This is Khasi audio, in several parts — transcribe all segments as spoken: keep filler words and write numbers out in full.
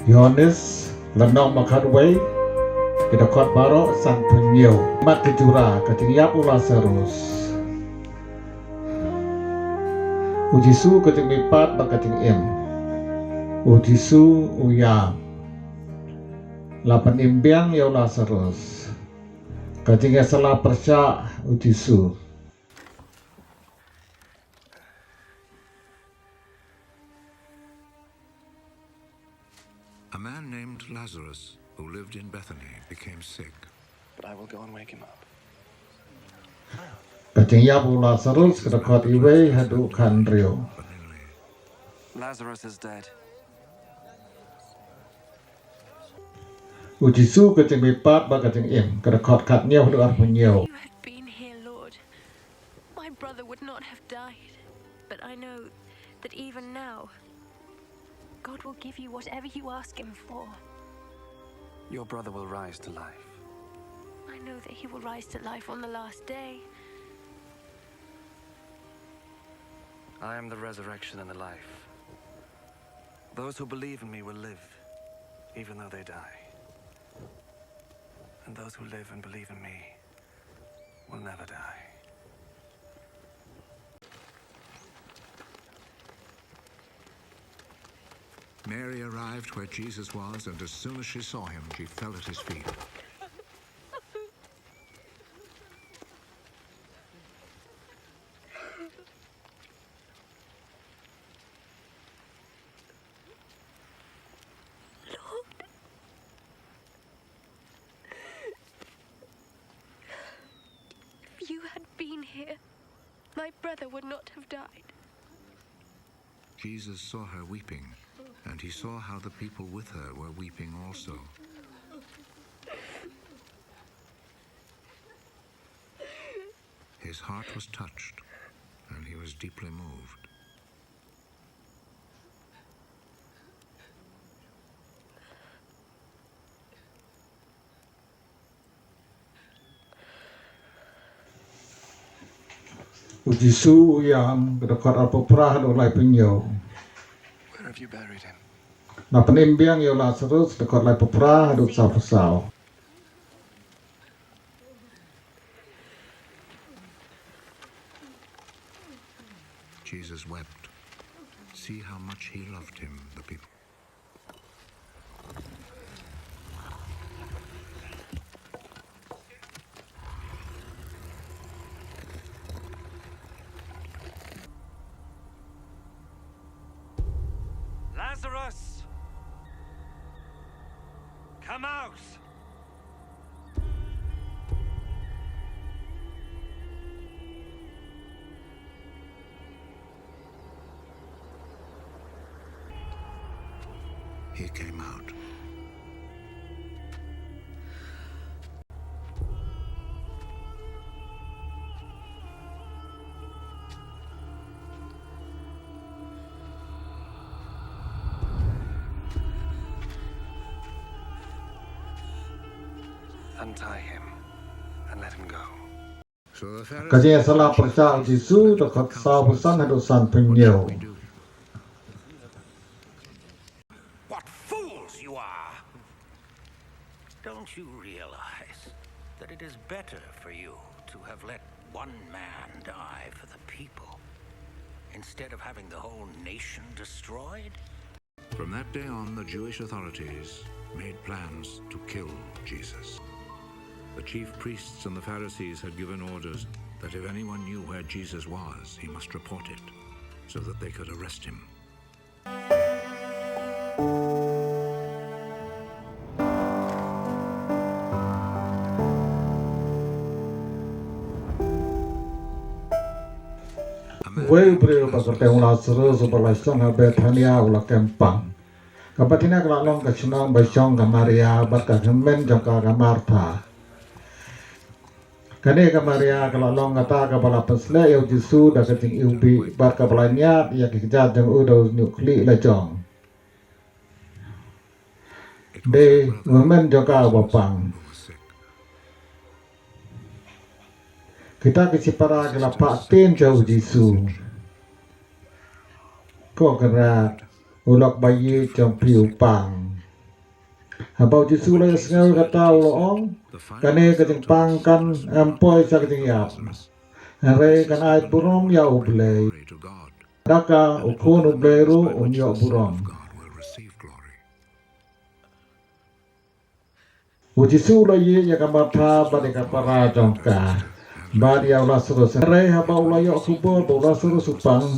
Ïoannis, lynnong ba khatwei, ki dkhot baroh sanphew hynñiew. Mat ki jura, ka jingïap u Lasarus. U Jisu ka jingmihpat bad ka jingim. U Jisu u ïam. La pynim biang ïa u Lasarus. Ka jingïasylla pyrshah u Jisu. A man named Lazarus, who lived in Bethany, became sick. But I will go and wake him up. Ka jingïap u Lasarus, ka dkhot iwei haduh khathynriew. Lazarus is dead. U Jisu ka jingmihpat bad ka jingim, ka dkhot khathynñiew haduh arphew hynñiew. If you had been here, Lord, my brother would not have died. But I know that even now, God will give you whatever you ask him for. Your brother will rise to life. I know that he will rise to life on the last day. I am the resurrection and the life. Those who believe in me will live, even though they die. And those who live and believe in me will never die. Mary arrived where Jesus was, and as soon as she saw him, she fell at his feet. Lord, if you had been here, my brother would not have died. Jesus saw her weeping, and he saw how the people with her were weeping also. His heart was touched, and he was deeply moved. U Jisu u ïam, ka dkhot arphew phra haduh laiphew hynñiew. Where have you buried him? La pynim biang ïa u Lasarus, dkhot laiphew phra haduh sawphew saw. Jesus wept. See how much he loved him, the people. Lazarus! Come out! He came out. Untie him and let him go. Ka jingïasylla pyrshah u Jisu, dkhot sawphew san haduh sanphew hynñiew. What fools you are! Don't you realize that it is better for you to have let one man die for the people instead of having the whole nation destroyed? From that day on, the Jewish authorities made plans to kill Jesus. The chief priests and the Pharisees had given orders that if anyone knew where Jesus was, he must report it, so that they could arrest him. Uwei u briew ba kyrteng u Lasarus uba la shong ha Bethania u la kem pang. Kaba tynrai ka la long ka shnong ba shong ka Maria bad ka hynmen jong ka ka Martha. Kane ka Maria ka la long kata kaba la pynsleh ïa u Jisu da ka jingiwbih bad kaba la ñiad ïa ki kjat jong u da u shñiuh khlieh la jong. Dei u hynmen jong ka uba pang. Kita ki shipara ki la phah ktien sha u Jisu. Ko Kynrad, u lok ba ïeit jong phi u pang. Haba u Jisu u la ïohsngew ïa kata u la ong, kane ka jingpang kan ym poi sha ka jingïap, hynrei kan ai burom ïa U Blei. Da ka u Khun U Blei ruh un ïoh burom. U Jisu u la ïeh ïa ka Martha bad ïa ka para jong ka, bad ïa u Lasarus. Hynrei haba u la ïoh khubor ba u Lasarus u pang,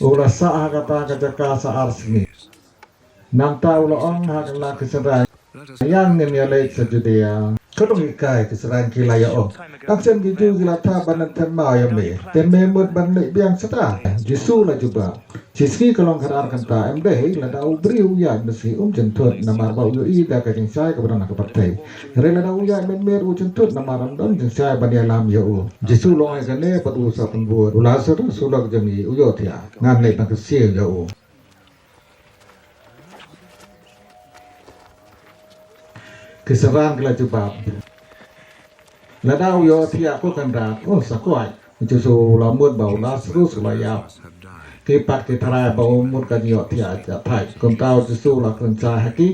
u la sah ha kata ka jaka sa ar sngi. Nangta u la ong ha ki synran, ïa ngin ïaleit sha Judia. Ka long hikai, ki synran ki la ïa ong, tang shen ki Jiw ki la thap ban ym thep maw ïa me, te me mut ban leit biang shata? Jisu u la jubab, shisngi ka long khatar kynta, ym dei lada u briew u ïaid mynsngi um jynthut namar ba u ïohi da ka jingshai kaba don ha ka pyrthei. Hynrei lada u ïaid mynmiet u jynthut namar ym don jingshai ban ïalam ïa u. Jisu u la ong ïa kane bad u sa pynbud, u Lasarus u la ka jong ngi, u ïohthiah, ngan leit ban kyrsiew ïa u. Ki synran ki la jubab, lada u ïohthiah ko Kynrad, un sa koit. U Jisu u la mut ba u Lasarus u la ïap. Ki pat ki tharai ba u mut ka jingïohthiah jahthait. Kumta u Jisu u la kren shai ha ki,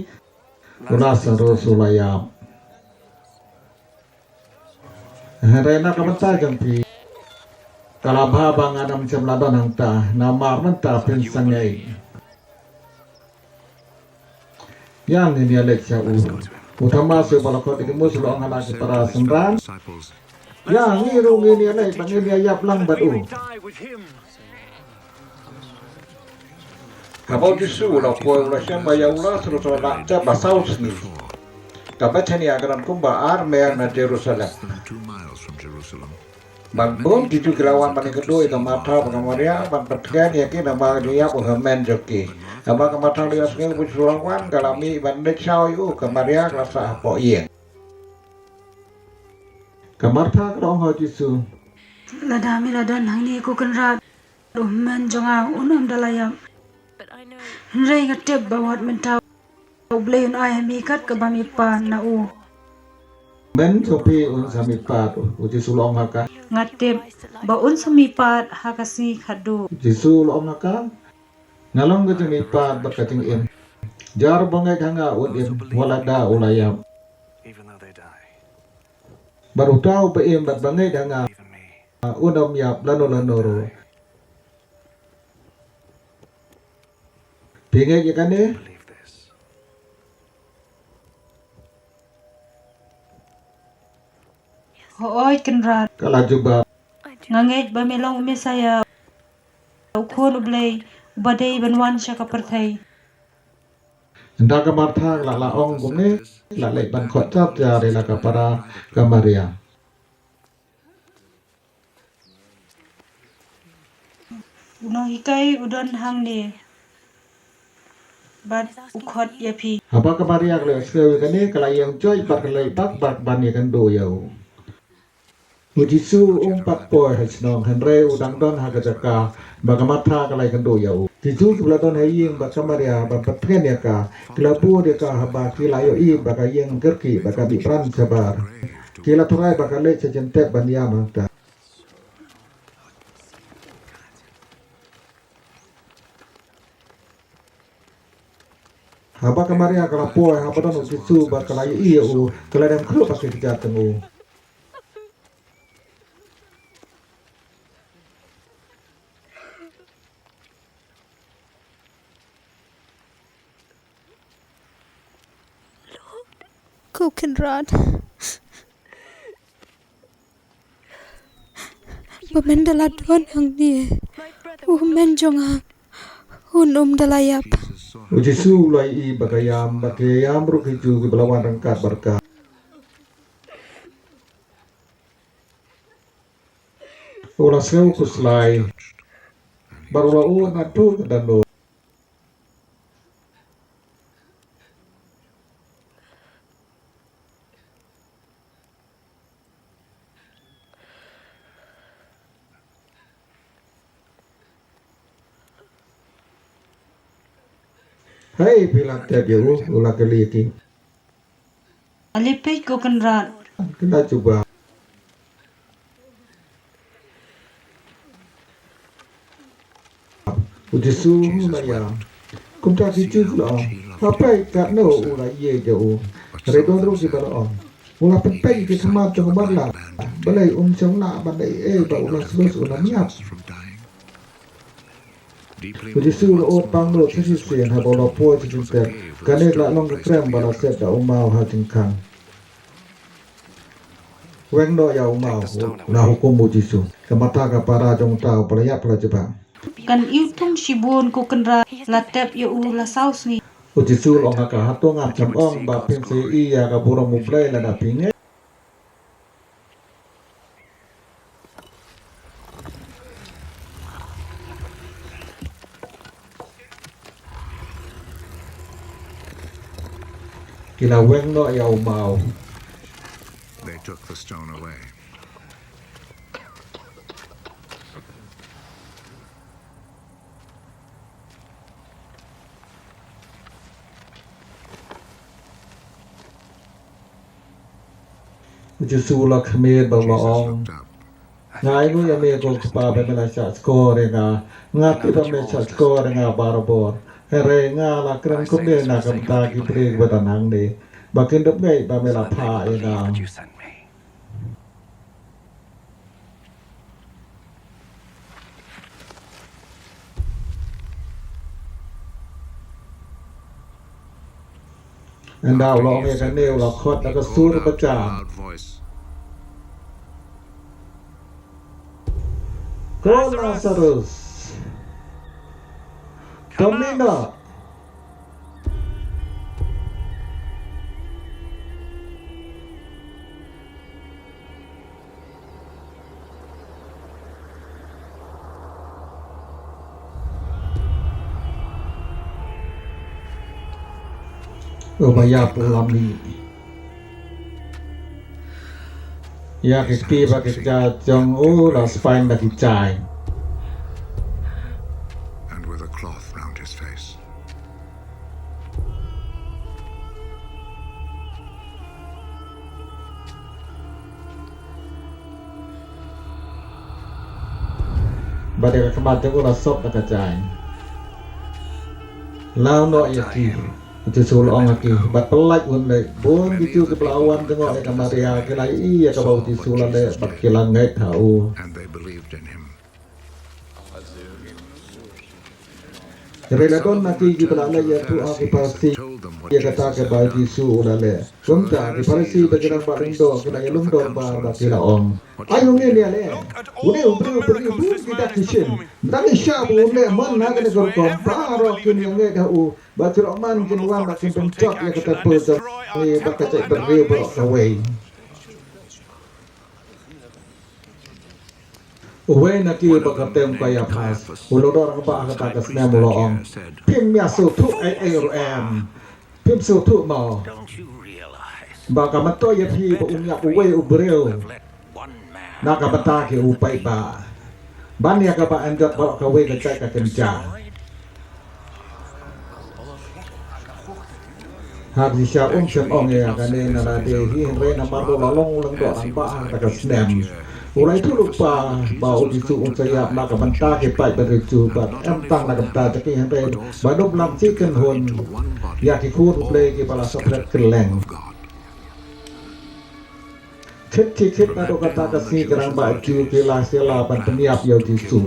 u Lasarus u la ïap. Hynrei na ka bynta jong phi, ka la bha ba ngan ym shym la don hangta, namar mynta phin sangeh ïa ngin ïaleit sha u. U Thomas uba la khot Didymos u la ong ha ki para synran, ïa ngi ruh ngin ïaleit bad ngin ïaïap lang bad u. Haba u Jisu u la poi u la shem ba ïa u Lasarus u la lah tep ba saw sngi. Ka Bethania ka don kumba ar mer na Jerusalem. Bad bun ki Jiw ki la wan ban ïakynduh ïa ka Martha bad ka Maria ban pyntngen ïa ki namar ka jingïap u hynmen jong ki. Haba ka Martha la ïohsngew ba u Jisu u la wan ka la mih ban leit shaw ïa u, ka Maria ka la sah hapoh ïing. Ka Martha ka la ong ha u Jisu, lada me la don hangne ko Kynrad, u hynmen jong nga un ym da la ïap. Hynrei nga tip ba wat mynta U Blei un ai ha me kat kaba me pan na u. Hynmen jong phi un sa mihpat, u Jisu u la ong ha ka. Nga tip ba un sa mihpat ha ka sngi khatduh. U Jisu u la ong ha ka, nga long ka jingmihpat bad ka jingim. Jar ba ngeit ha nga un im wat lada u la ïap. Bad uta uba im bad ba ngeit ha nga un ym ïap lano lano ruh. Phi ngeit ïa kane? Hooid Kynrad, ka la jubab. Nga ngeit ba me long u Messaïah, u Khun U Blei uba dei ban wan sha ka pyrthei. Ynda ka Martha ka la lah ong kumne, ka la leit ban khot jar jar ïa la ka para ka Maria. U nonghikai u don hangne bad u khot ïa phi. Haba ka Maria ka la ïohsngew ïa kane ka la ïeng joit bad ka la leit bak bak ban ïakynduh ïa u. U Jisu um pat poi ha shnong hynrei u dang don ha ka jaka ba ka Martha ka la ïakynduh ïa u. Ki Jiw kiba la don ha ïing bad ka Maria ban pyntngen ïa ka ki la bud ïa ka haba ki la ïohi ba ka ïing kyrkieh bad ka mih pran shabar. Ki la tharai ba ka leit sha jingtep ban ïam hangta. Haba ka Maria ka la poi haba don u Jisu bad ka la ïohi ïa u, ka la dem khlup ha ki kjat jong u. Ko Kynrad, ba men da la don hangne u hynmen jong nga un ym da la ïap. U Jisu u la ïohi ba ka ïam bad ka ïam ruh ki Jiw kiba la wan ryngkat bad ka. U la sngew khuslai bad u la ong, naduh kata ka daw. Hei, phi la tep ïa u? U la kylli ïa ki. Ale peit ko Kynrad. Ki la jubab. U Jisu u la ïam. Kumta ki Jiw ki la ong, ha peit katno u la ïeit ïa u. Hynrei don ruh kiba la ong, u la pynpeit ïa ki khmat jong u matlah, balei um shym lah ban leh ei ei ba u Lasarus un ym ïap. U Jisu u la ud pang lut sa shisien haba u la poi sha jingtep. Kane ka la long ka krem ba la set da u maw ha jingkhang. Weng noh ïa u maw, la hukum u Jisu. Ka mata ka para jong uta uba la ïap ka la jubab. Kan ïoh thung shibun ko Kynrad, la tep ïa u la saw sngi. U Jisu u la ong ha ka, hato ngam shym ong ba phin sa ïohi ïa ka burom U Blei lada phi ngeit? Ki la weng noh ïa u maw. They took the stone away. U Jisu u la khmih bad u la ong, nga ainguh ïa me ko Kpa ba me la shah shkor ïa nga. Nga tip ba me shah shkor ïa nga barabor. Hynrei nga la kren kumne na ka bynta ki briew kiba don hangne, ba kin ïoh ngeit ba me la phah ïa nga. Ynda u la ong ïa kane u la khot da ka sur ba jan, ko Lasarus, to mih noh. Uba ïap u la mih. Ïa ki kti bad ki kjat jong u la spaiñ da ki jaiñ. And with a cloth round his face. Bad ïa ka khmat jong u la sop da ka jaiñ. Law noh ïa ki, u Jisu u la ong ha ki, bad pyllait un leh. Bun ki Jiw kiba la wan jngoh ïa ka Maria ki la ïohi ïa kaba u Jisu u la leh bad ki la ngeit ha u. And they believed in him. Hynrei la don na ki kiba la leit ïathuh ha ki Pharisi ïa kata kaba u Jisu u la leh. Kumta ki Pharisi bad ki rangbah lyngdoh ki la ïalum dorbar bad ki la ong, aïu ngin ïaleh? Une u briew u pynïaid bun ki dak ki shin. Tang shisha ba un leh mon ha kane ka rukom, baroh kin ïa ngeit ha u. Bad shuh man kin wan bad kin pynjot ïa ka templ jong ngi bad ka jaitbynriew baroh kawei. Uwei na ki uba kyrteng Kaiaphas, u la dei rangbah ha kata ka snem, u la ong, phim ïa sngewthuh ei ei ruh em? Phim sngewthuh mo ba ka myntoi ïa phi ba un ïap uwei u briew na ka bynta ki u paidbah, ban ïa kaba yn jot baroh kawei ka jait ka kynja? Ha shisha um shym ong ïa kane na lade hi, hynrei namar ba u la long u lyngdoh rangbah ha kata ka snem, u la ïathuh lypa ba u Jisu un sa ïap na ka bynta ki paid bad ki Jiw, bad ym tang na ka bynta jong ki hynrei ba dum lam shi kynhun ïa ki khun U Blei kiba la saphriang kylleng. Khit shi khit naduh kata ka sngi ki rangbah Jiw ki la sila ban pynïap ïa u Jisu.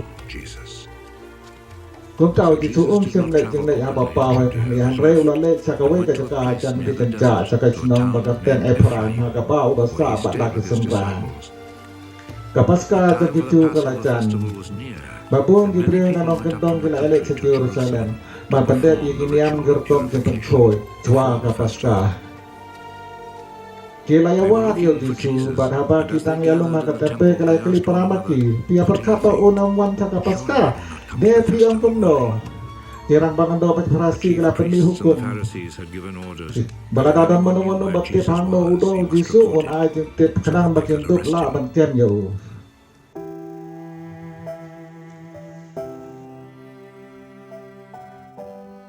Kumta u Jisu um shym leit jingleit haba paw hi, hynrei u la leit sha kawei ka jaka hajan ki kynjah sha ka shnong ba kyrteng Ephraim, ha kaba u la sah bad la ki synran. Ka Paska jong ki Jiw ka la jan. Bad bun ki briew na nongkyndong ki la ïaleit sha Jerusalem ban pyndep ïa ki niam ki rukom jingpynkhuid shuwa ka Paska. Ki la ïawad ïa u Jisu, bad haba ki dang ïalum ha ka templ ki la ïakylli para ma ki, phi ïa pyrkhat ba un ym wan sha ka Paska, ne phi ong kumno? Ki rangbah lyngdoh bad ki Pharisi ki la pynmih hukum ba lada don mano mano ba tip hangno u don u Jisu, un ai jingtip khnang ba kin dup lah ban kem ïa u.